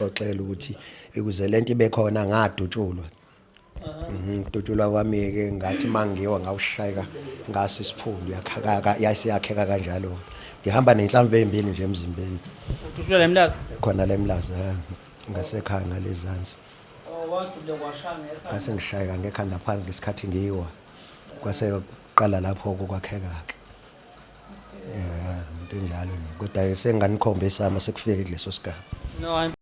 Xoxela ukuthi ukuze lento ibe khona ngadutshulwa. Ukudutshulwa kwami-ke ngathi uma ngiwa ngawushayeka ngaso isiphundu yakhaka yasiyakheka kanjalo. Ngihamba nenhlamvu ezimbili nje emzimbeni. Udutshulwa la eMlazi? Khona la eMlazi, ngasekhaya ngalezansi. Oh, wadubula kwashaya ngekhanda. Ngase ngishayeka ngekhanda phansi ngesikhathi ngiwa. Kwase kuqala lapho ukwakheka-ke. Yeah, into enjalo nje. Kodwa senganikhombisa uma sekufike kuleso sigaba. No, I'm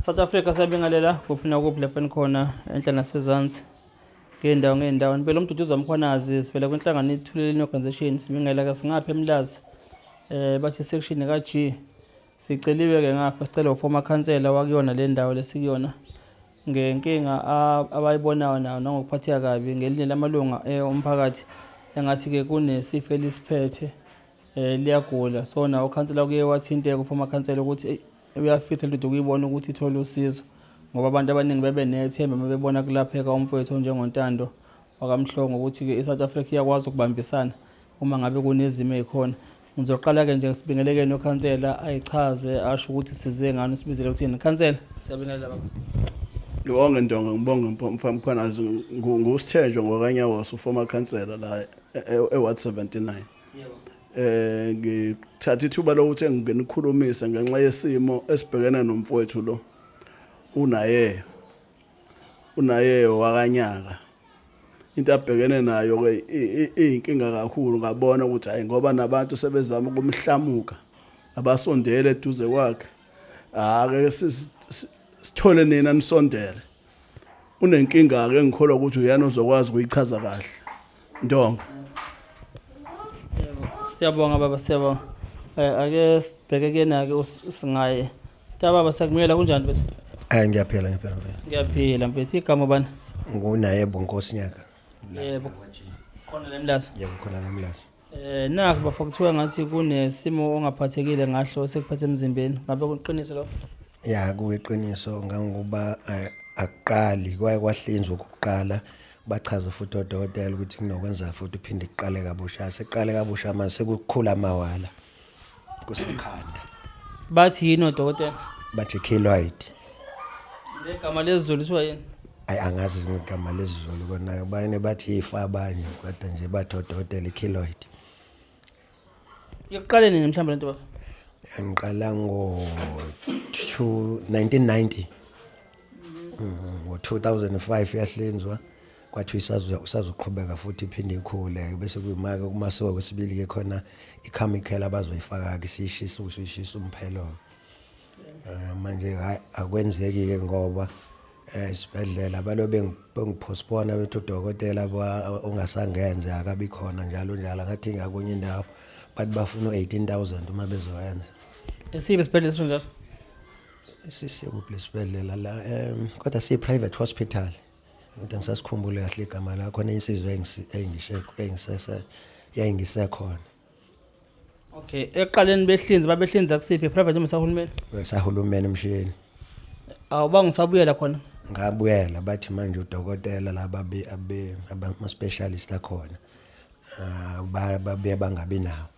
South Africa siyabingelela kuphi nakuphi lapho enikhona enhla nasezansi ngey'ndawo ngey'ndawo nibele uMduduzi Mkhwanazi sivela kwinhlangano iThuleleni Organisation sibingela ke singapha eMlazi bathi section ka-G siceliwe-ke ngapha sicela uformer khansela wakuyona le ndawo lesikuyona ngenkinga abayibonayo nayo nangokuphatheka kabi ngelinye lamalunga omphakathi engathi-ke kunesifo elisiphethe liyagula. So nawo ukhansela kuye wathinteka uphuma khansela ukuthi uyafisa lutho ukuyibona ukuthi ithole usizo ngoba abantu abaningi bebe nethemba uma bebona kulapheka umfowethu onjengoNtando wakaMhlongo ukuthi-ke i-South Africa iyakwazi ukubambisana uma ngabe kunezimo ey'khona. Ngizoqala-ke nje sibingeleke nokhansela ayichaze asho ukuthi size ngani usibizele ukuthini. Khansela, siyabingelela baba. Ngibonge Ndonga, ngibonge Mfana nguSithenjwa ngwakanyawoso former councillor la e-Ward 79. Yebo. Ngithatha ithuba lokuthi nginikhulumise ngenxa yesimo esibhekene nomfowethu lo unaye unaye wakanyaka. Into abhekene nayo ke iyinkinga kakhulu, ngabona ukuthi hayi ngoba nabantu sebezama ukumhlamuka abasondele eduze kwakhe, ake sithole nina nisondele. Unenkinga ke engikholwa ukuthi uyena ozokwazi ukuyichaza kahle. Ndonga. Yebo, siyabonga baba, siyabonga. Ake sibheke kuyena ke usingaye. Tababa siyakumela kunjani mfethu? Ngiyaphila ngiyaphila mfethu. Ngiyaphila mfethu. Igama bani? Ngunayebo Nkosi Nyaka. Yebo. Khona la eMlazi. Yebo khona la eMlazi. Nakho bafo kuthiwa ngathi kunesimo ongaphathekile ngahlo sekuphathe emzimbeni. Ngabe kuqiniso lokho? Ya kuyiqiniso ngangokuba akuqali kwaye kwahlinzwa okokuqala bachaza futhi odokotela ukuthi kunokwenza futhi uphinde kuqale kabusha. Sekuqale kabusha manje sekukhula amawala kusekhanda. Bathi yini odokotela? Bathi keloid. Ngegama lesiZulu kuthiwa yini? Ayi angazi igama lesiZulu kona bayene bathi ifa abanye kodwa nje bathi odokotela i-keloid. Iqale nini mhlawumbe lento baba? Ngiqala ngo 1990. Ngo-2005 yahlinzwa kwathiwa isazoqhubeka futhi iphinde ikhule bese kuyimake kumasiwa kwesibili-ke khona i-chemical abazoyifaka-ke isiyishisa usuyishisa umphelo. Manje hhayi akwenzeki-ke ngoba esibhedlela balo bengipostpone bethi udokotela ongasangenze akabi khona njalo njalo ngathi ngakunye indawo bathi bafuna u-18,000 uma bezoyenza. Esiphi isibhedlela esisho njalo? Sisikuphi lesibhedlela la kodwa siyi-private hospital. Kodwa ngisasikhumbule kahle igama lakhona insizwa yayingisekhona. Okay, ekuqaleni behlinza babehlinza kusiphi private noma sahulumeni? Sahulumeni emshini. Awuba ngisabuyela khona. Ngabuyela bathi manje udokotela laba ama specialist akhona babuye bangabi nawo.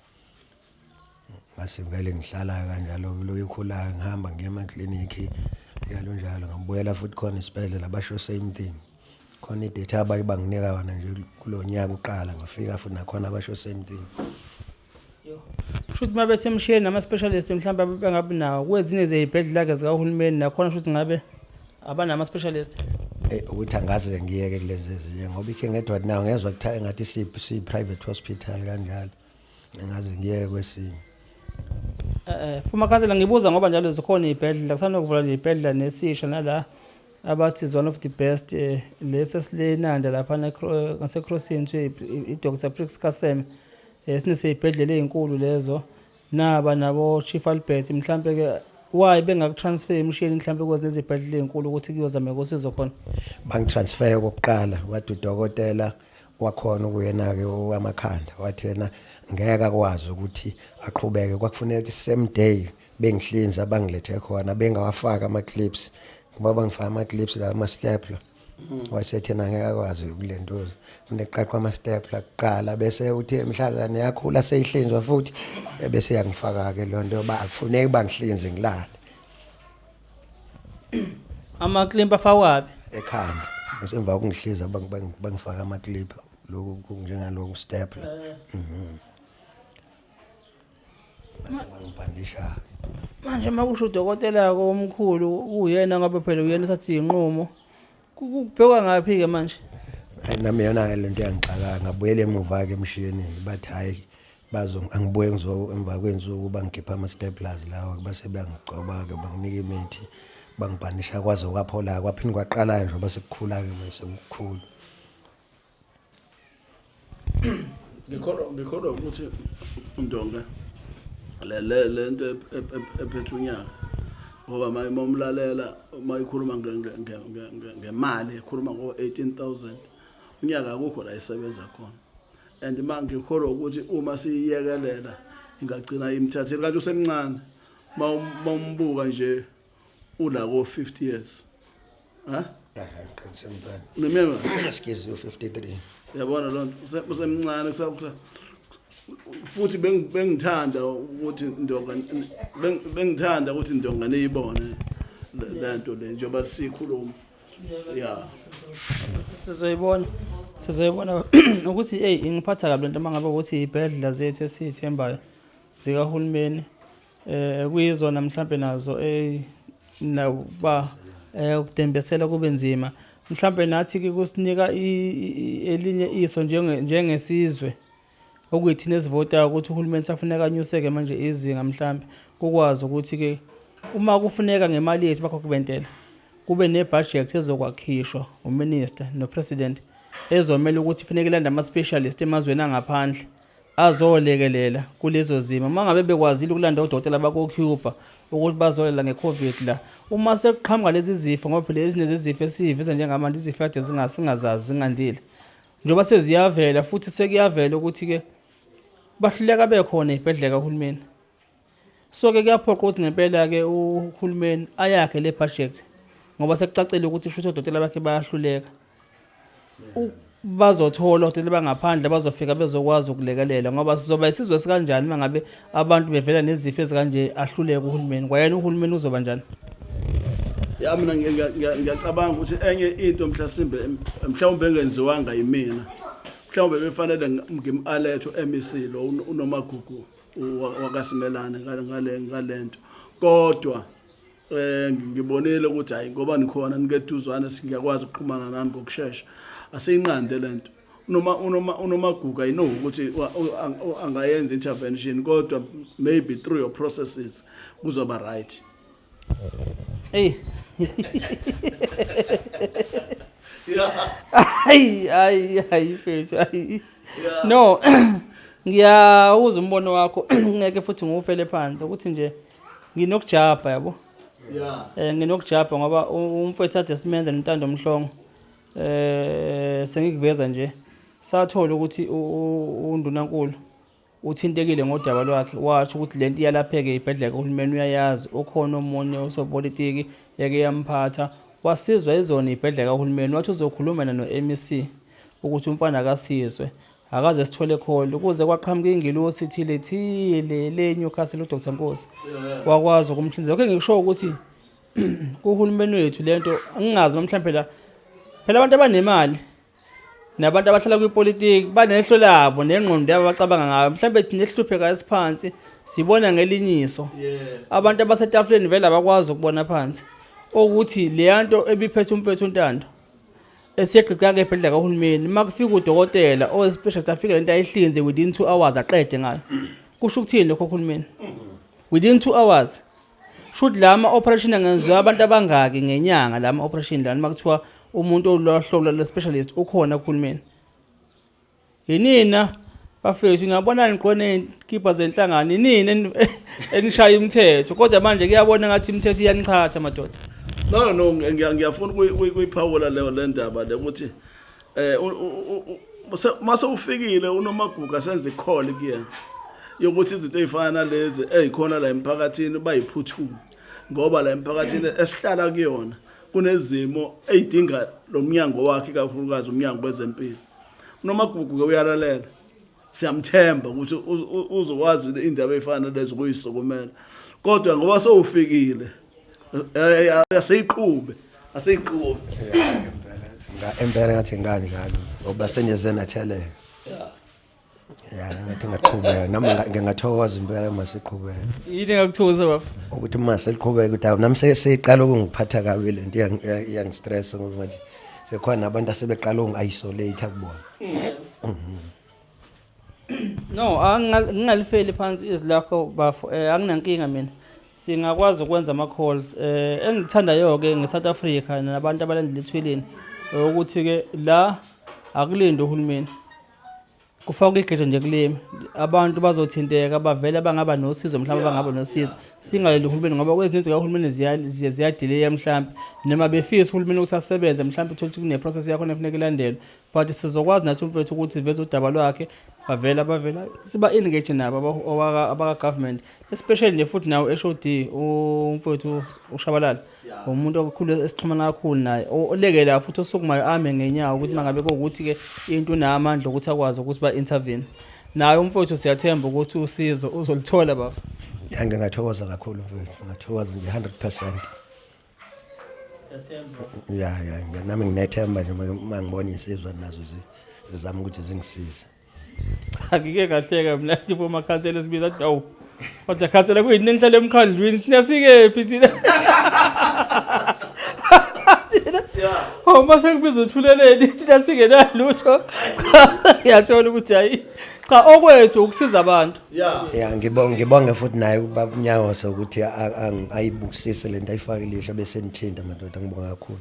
Ngase vele ngihlala kanjalo loyikhula ngihamba ngiye emaklinikhi njalo njalo ngabuyela futhi khona isibhedlela basho same thing. Khona i-date abaye banginika yona nje kulo nyaka uqala ngafika futhi nakhona basho same thing. Shuthi uma bethe emshini nama-specialist mhlawumbe bengabi nawo kwezinye zey'bhedlela-ke zikahulumeni nakhona shuthi ngabe abanama-specialist. Ukuthi angaze ngiyeke kulezi ezinye ngoba i-King Edward nayo ngezwa kuthiwa engathi siyi-private hospital kanjalo. Angaze ngiyeke kwesinye. Former councillor ngibuza ngoba njalo zikhona iy'bhedlela kusanokuvula ney'bhedlela nesisha nala abathi is one of the best lesi esilenanda laphana ngase-crossing kuthiwa i-Dr Prix Kaseme sinesey'bhedlela ey'nkulu lezo naba nabo Chief Albert mhlampe ke why bengakutransfer emshini mhlampe kwezinye izibhedlela ey'nkulu ukuthi kuyozameka usizo khona? Bangitransfer okokuqala wathi udokotela wakhona ukuyena-ke owamakhanda wathi yena ngeke akwazi ukuthi aqhubeke, kwakufuneka ukuthi same day bengihlinza bangilethe khona bengawafaki ama-clips ngoba bangifaka ama-clips la ama-stapler. Wayesethi ngeke akwazi ukulentuza, kuneqaqwa ama-step la kuqala, bese uthi mhlazane yakhula seyihlinzwa futhi, ebese yangifaka-ke loo nto yoba akufuneki bangihlinze ngilale. Ama-clamp afakwaphi? Ekhanda. Bese emva kokungihlinza bangifaka ama-clip, lokhu kunjengaloku step la. Base bangibhandisha. Manje uma kusho udokotela-ke omkhulu uyena, ngoba phela uyena othatha iy'nqumo, kubhekwa ngaphi-ke manje? Hayi, nami yona-ke lento yangixaka, ngabuyela emuva-ke emshinini, bathi hhayi bazo angibuye ngizo emva kwey'nsuku bangikhipha ama-staplers lawa, base beyangigcoba-ke, banginika imithi, bangibhandisha kwaze kwaphola, kwaphinde kwaqala-ke njengoba sekukhula-ke manje sekukhulu. Ngikholwa ukuthi uNdonga le nto ephethe unyaka, ngoba uma umlalela uma ikhuluma ngemali, ikhuluma ngo-18,000 unyaka, akukho la isebenza khona. And ma ngikholwa ukuthi uma siyiyekelela ingagcina imthathile, kanti usemncane. Uma umbuka nje ula ko-50 years, ha. Ngiqinise mntwana. Nemema. Excuse, u-53. Yabona loo nto, usemncane futhi bengithanda ukuthi Ndonga, bengithanda ukuthi Ndonga niyibone le nto le njengoba sikhuluma, ya. Sizoyibona ukuthi eyi ingiphatha kabi lento uma ngabe ukuthi iy'bhedlela zethu esiy'thembayo zikahulumeni kuyizona mhlampe nazo nakuba ukudembesela kube nzima, mhlampe nathi ke kusinika elinye iso njengesizwe okuyithina esivotayo ukuthi uhulumeni safuneka anyuseke manje izinga, mhlampe kukwazi ukuthi ke uma kufuneka ngemali yethu bakhokhe bentela, kube ne-budget ezokwakhishwa uminister no-president ezomela ukuthi kufuneka ilande ama-specialist emazweni angaphandle azolekelela kulezo zimo. Uma ngabe bekwazile ukulanda odokotela bako-Cuba ukuthi bazolela nge-COVID la, uma sekuqhamuka lezi zifo, ngoba phela ezinye zezifo esiyiveza njengamanje izifo kade singazazi, zingandile, njengoba seziyavela futhi sekuyavela ukuthi-ke bahluleka bekhona ey'bhedlela kahulumeni. So-ke kuyaphoqa ukuthi ngempela-ke uhulumeni ayakhe le budget, ngoba sekucacile ukuthi shuthi odokotela bakhe bayahluleka. Bazothola odokotela bangaphandle bazofika bezokwazi ukulekelela, ngoba sizoba isizwe esikanjani uma ngabe abantu bevela nezifo ezikanje ahluleke uhulumeni? Kwayena uhulumeni uzoba njani? Ya, mina ngiyacabanga ukuthi enye into mhlasimbe mhlawumbe engenziwanga yimina, mhlawumbe befanele ngim-alert u-MEC lo uNomagugu wakaSimelane ngalento, kodwa ngibonile ukuthi hayi, ngoba nikhona nikeduzane, singiyakwazi ukuxhumana nani ngokushesha, asiyinqande lento. Noma uNomagugu, I know ukuthi angayenza intervention, kodwa maybe through your processes kuzoba right. Eyi. Yeah. Hayi hayi hayi mfethu, hayi. No, ngiyawuza umbono wakho, ngeke futhi ngiwufele phansi ukuthi nje nginokujabha, yabo. Nginokujabha ngoba umfowethu ade simenza noNtando Mhlongo. Sengikuveza nje. Sathola ukuthi undunankulu uthintekile ngodaba lwakhe, washo ukuthi lento iyalapheka ey'bhedlela kahulumeni, uyayazi, ukhona omunye usopolitiki yeke yamphatha wasizwa izona iy'bhedlela kahulumeni, wathi uzokhuluma no-MEC ukuthi umfana akasizwe, akaze sithole khona ukuze kwaqhamuka ingilosi thile thile le Newcastle, uDr Nkosi, wakwazi ukumhlinza. Lokho engikusho ukuthi kuhulumeni wethu lento ngingazi mhlawumbe la phela abantu abanemali nabantu abahlala kwipolitiki banehlo labo nengqondo yabo abacabanga ngayo, mhlawumbe thina esihlupheka esiphansi sibona ngelinyiso, abantu abasetafuleni vele abakwazi ukubona phansi ukuthi leya nto ebiphethe umfethu uNtando esiyegqigqaka ebhedlela kahulumeni, uma kufika udokotela owe-specialist afike lento ayihlinze within 2 hours aqede ngayo. Kusho ukuthini lokho kuhulumeni? Within 2 hours, shuthi la ma-operation angenziwa abantu abangaki ngenyanga la ma-operation lana, uma kuthiwa umuntu olwahlobo lwe-specialist ukhona kuhulumeni? Yinina bafethu, ngiyabona nigqoke ney'kibha zenhlangano, yinina enishaya imithetho, kodwa manje kuyabona ngathi imithetho iyanichatha madoda. No, ngiyafuna ukuyiphawula leyo le ndaba le ukuthi mase ufikile uNomagugu, asenze i-call kuyena yokuthi izinto ey'fana nalezi ey'khona la emphakathini bayiphuthume, ngoba la emphakathini esihlala kuyona. Kunezimo ey'dinga lo mnyango wakhe, ikakhulukazi umnyango wezempilo. UNomagugu-ke uyalalela, siyamthemba ukuthi uzokwazi indaba ey'fana nalezo ukuyisukumela, kodwa ngoba sowufikile aseyiqhube aseyiqhube. Impela ngathi nganjalo ngoba senjeze natheleka. Ya, ngathi ngaqhubeka nami ngingathokoza impela uma siqhubeka. Yini engakuthokozisa baba? Ukuthi uma seliqhubeka ukuthi awu nami seyiqala ukungiphatha kabi le nto iyangistressa ngoba manje sekhona nabantu asebeqala ukungi-isolate kubona. No, ngingalifeli phansi izwi lakho bafo. Anginankinga mina. Singakwazi ukwenza ama-calls. Engikuthandayo-ke nge-South Africa nabantu abalandela ethweleni ukuthi-ke la akulindi uhulumeni. Kufakwa igeja nje kulimi abantu bazothinteka bavele bangaba nosizo mhlawumbe bangaba nosizo singaleli uhulumeni ngoba kwezinye izinto kahulumeni ziyadileya mhlawumbe noma befisa uhulumeni ukuthi asebenze mhlawumbe uthole ukuthi kune-process yakhona efuneka ilandelwe, but sizokwazi nathi umfethu ukuthi veze udaba lwakhe bavela bavela siba-engage nabo abaka-government, especially nje futhi nawo HOD umfowethu uShabalala umuntu okukhulu esixhumana kakhulu naye olekela futhi osukumayo ame ngenyawo ukuthi mangabe kuwukuthi-ke into unamandla ukuthi akwazi ukuthi ba-intervene naye umfowethu. Siyathemba ukuthi usizo uzolithola baba. Ya, ngingathokoza kakhulu mfowethu, ngingathokoza nje 100%. Siyathemba. Ya, nami nginethemba nje uma ngibona insizwa nazo zizama ukuthi zingisize. Cha, ngike ngahleka mina nje amakhansela esibiza athi awu kodwa khansela kuyini enihlala emkhandlwini, thina sikephi thina? Oh, mase kubiza uthuleleni thina singenalutho. Cha, ngiyathola ukuthi hayi cha, okwethu ukusiza abantu. Ya, ngibonge futhi naye ubaba uNyawose ukuthi ayibukisise lento, ayifake ilihlo bese nithinta madoda, ngibonga kakhulu.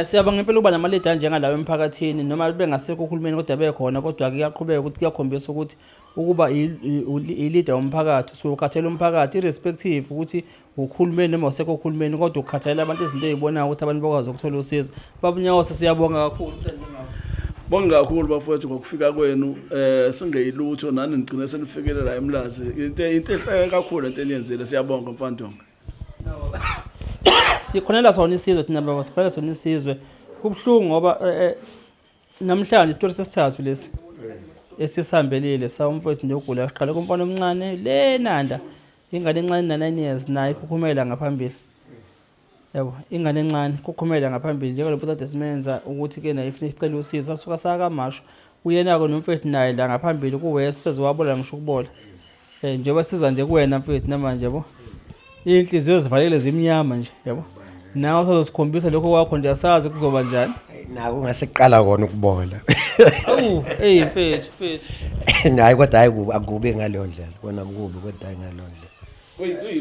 Siyabonga impela ukuba nama-leader anjengalawo emphakathini noma bengasekho uhulumeni kodwa bekhona, kodwa-ke kuyaqhubeka ukuthi kuyakhombisa ukuthi ukuba i-leader womphakathi usuke ukhathalela umphakathi irrespective ukuthi uhulumeni noma usekho uhulumeni, kodwa ukukhathalela abantu, izinto ey'bonayo ukuthi abantu bakwazi ukuthola usizo. Baba uNyawose, siyabonga kakhulu. Bonke kakhulu bafowethu ngokufika kwenu, singeyilutho nani nigcine senifikele la eMlazi. Into ehle kakhulu into eniyenzile, siyabonga mfandonga. Sikhonela sona isizwe thina baba, sikhonela sona isizwe. Kubuhlungu ngoba namhlanje isitori sesithathu lesi esisihambelile sawumfowethu nje ogula. Siqale kumfana omncane le nanda, ingane encane na-9 years naye ikhukhumela ngaphambili, yabo, ingane encane ikhukhumela ngaphambili njengalo mfowethu kade simenza ukuthi-ke naye ifuna isicela usizo, sasuka sakamasho uyena-ke nomfowethu naye la ngaphambili kuwesi seziwabola ngisho ukubola. Njengoba siza nje kuwena mfethu namanje, yabo, iy'nhliziyo zivalekile zimnyama nje, yabo, nawe usazosikhombisa lokho kwakho nje, asazi kuzoba njani. Nako ungase kuqala kona ukubola. Awu, eyi mfethu, mfethu. Hayi, kodwa hayi kubi, akubi ngaleyo ndlela kona, kubi kodwa hayi ngaleyo ndlela.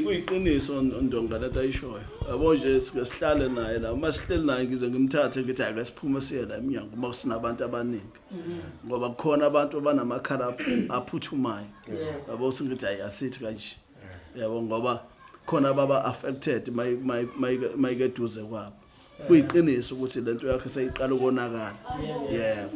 Kuyiqiniso Ndonga lento ayishoyo, yabo nje sike sihlale naye la, uma sihleli naye ngize ngimthathe ngithi ake siphume siye la emnyango uma sinabantu abaningi ngoba kukhona abantu abanamakhala aphuthumayo, yabo, singithi hayi asithi kanje, yabo, ngoba khona ababa affected mayike eduze kwabo. Kuyiqiniso ukuthi lento yakhe seyiqala ukonakala, yebo.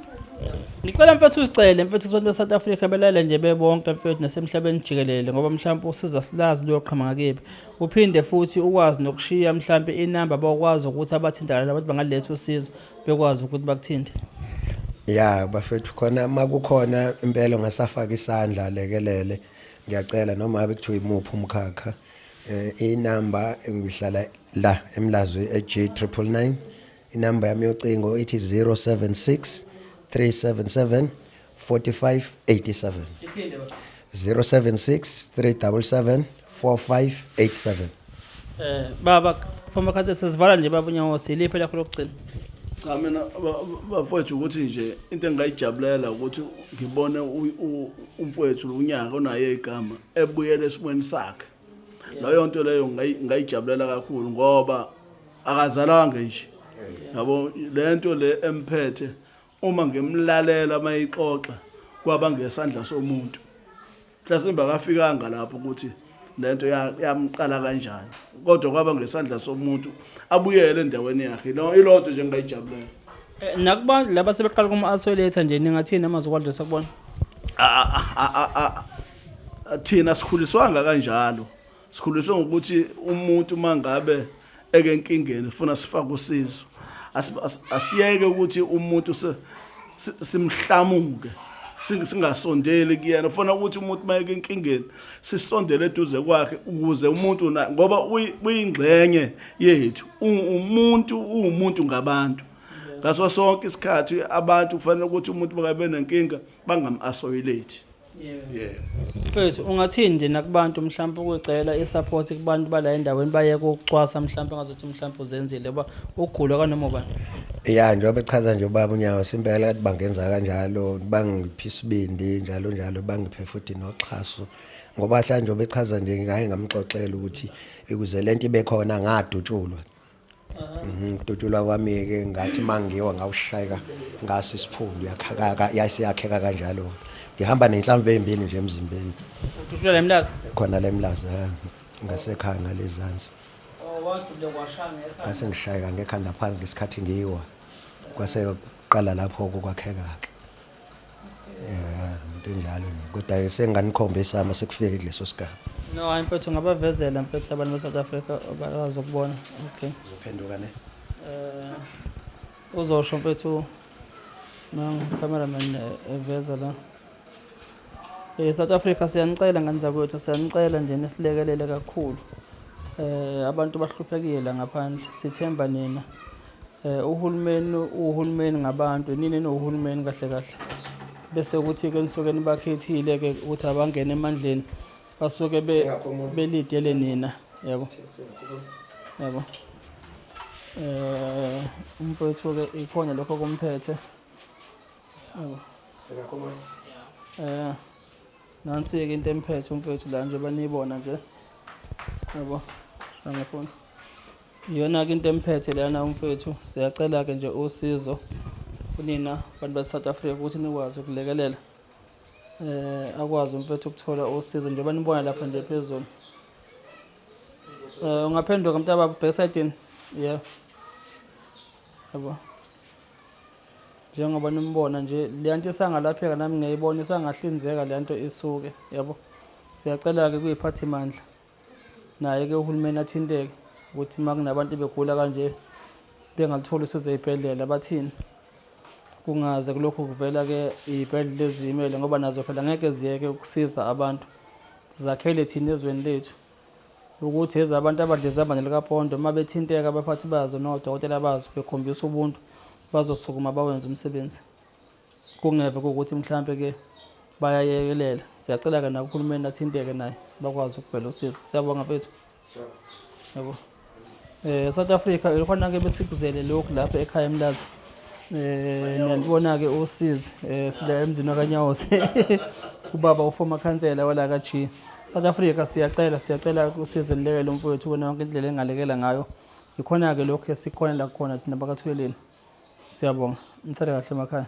Ngicela mfethu uzicele mfethu abantu be-South Africa belale nje bebonke mfethu nasemhlabeni jikelele ngoba mhlawumbe usiza silazi luyoqhamuka kephi, uphinde futhi ukwazi nokushiya mhlawumbe inamba abakwazi ukuthi abathintana abantu bangaletha usizo bekwazi ukuthi bakuthinte. Ya bafethu, khona makukhona impela ongasafaka isandla lekelele, ngiyacela noma ngabe kuthiwa imuphi umkhakha. Inamba ngihlala la eMlazi e-G 999, inamba yami yocingo ithi 076 377 4587. Iphinde ba. 076 377 4587. Baba former khathi sesivala nje baba uNyawose, iliphi lakho lokugcina? Cha, mina bafowethu ukuthi nje into engingayijabulela ukuthi ngibone umfowethu unyaka onaye igama ebuyele esimweni sakhe. Leyo nto leyo ngingayijabulela kakhulu ngoba akazalanga nje, yabo, le nto le emphethe uma ngimlalela mayixoxa kwaba ngesandla somuntu, mhlasimbe akafikanga lapho ukuthi lento yamqala kanjani, kodwa kwaba ngesandla somuntu abuyele endaweni yakhe. Ilo nto nje ngingayijabulela. Nakubantu laba sebeqala kuma-isolator nje, ningathini amazwi okwadlulisa kubona? Thina sikhuliswanga kanjalo, sikhuliswe ngokuthi umuntu mangabe ekenkingeni funa sifake usizo. Asiyeke ukuthi umuntu simhlamuke singasondeli kuyena. Ufuna ukuthi umuntu mayeke enkingeni sisondele eduze kwakhe ukuze umuntu ngoba uyingxenye yethu. Umuntu uwumuntu ngabantu. Ngaso sonke isikhathi abantu kufanele ukuthi umuntu bakabe nenkinga bangam-isolate. Yeah. Mfethu ungathini nje nakubantu mhlawumbe ukucela i-support kubantu bala endaweni bayeke ukucwasa mhlawumbe ngazothi mhlawumbe uzenzile ngoba ukugula kwanoma ubani. Ya, njengoba echaza nje ubaba uNyawo simpela kathi bangenza kanjalo bangiphe isibindi njalo njalo bangiphe futhi noxhaso ngoba hla njengoba echaza nje ngaye ngamxoxela ukuthi ukuze lento ibe khona ngadutshulwa. Ukudutshulwa kwami-ke ngathi uma ngiwa ngawushayeka ngaso isiphundu yakhakaka yasiyakheka kanjalo. Ngihamba nenhlamvu ey'mbili nje emzimbeni. Udutshulwa la eMlazi? Khona la eMlazi, ngasekhaya ngale zansi. Oh, wadubula kwashaya ngekhanda. Ngase ngishayeka ngekhanda phansi ngesikhathi ngiwa. Kwase kuqala lapho-ke ukwakheka-ke. Yeah, into enjalo nje. Kodwa-ke senginganikhombisa uma sekufike kuleso sigaba. No, hayi mfethu ngabavezela mfethu abantu ba-South Africa bakwazi ukubona. Okay. Uzophenduka ne? Uzosho mfethu nangu cameraman eveza la. South Africa siyanicela ngane zakwethu, siyanicela nje nisilekelele kakhulu. Abantu bahluphekile la ngaphandle, sithemba nina. Uhulumeni uhulumeni ngabantu, nini niwuhulumeni kahle kahle. Bese kuthi ke nisuke nibakhethile ke ukuthi abangene emandleni basuke belidele nina, yabo. Yabo. Umfowethu ke ikhona lokho kumphethe. Yabo. Nansi-ke into emphethe umfowethu la njengoba niyibona nje. Yabo. Shaya ngefoni. Iyona-ke into emphethe lana umfowethu. Siyacela-ke nje usizo kunina bantu base-South Africa ukuthi nikwazi ukulekelela. Akwazi umfowethu ukuthola usizo njengoba nibona lapha nje phezulu. Ungaphenduka mntababa ubheke esayidini. Yebo. Yabo. Njengoba nimbona nje le nto isangalapheka nami ngiyayibona isangahlinzeka le nto isuke yabo. Siyacela-ke kuyiphathimandla naye ke uhulumeni athinteke ukuthi uma kunabantu begula kanje bengalutholi usizo ey'bhedlela bathini, kungaze kulokhu kuvela-ke iy'bhedlela eziyimele ngoba nazo phela ngeke ziyeke ukusiza abantu, zakhele thina ezweni lethu ukuthi ezabantu abadla izambane likapondo uma bethinteka abaphathi bazo nodokotela bazo bekhombisa ubuntu bazosukuma bawenze umsebenzi, kungeve kuwukuthi mhlampe-ke bayayekelela. Siyacela-ke nakuhulumeni athinteke naye bakwazi ukuvela usizo. Siyabonga mfethu. Yabo. South Africa ikhona-ke besikuzele lokhu lapha ekhaya eMlazi. Niyalibona-ke usizi sila emzini wakaNyawose ubaba uformer khansela wala ka-G. South Africa siyacela siyacela usizo nilekele umfowethu wena yonke indlela engalekela ngayo. Ikhona-ke lokhu esikhona la khona thina bakaThuleleni. Siyabonga. Nisale kahle emakhaya.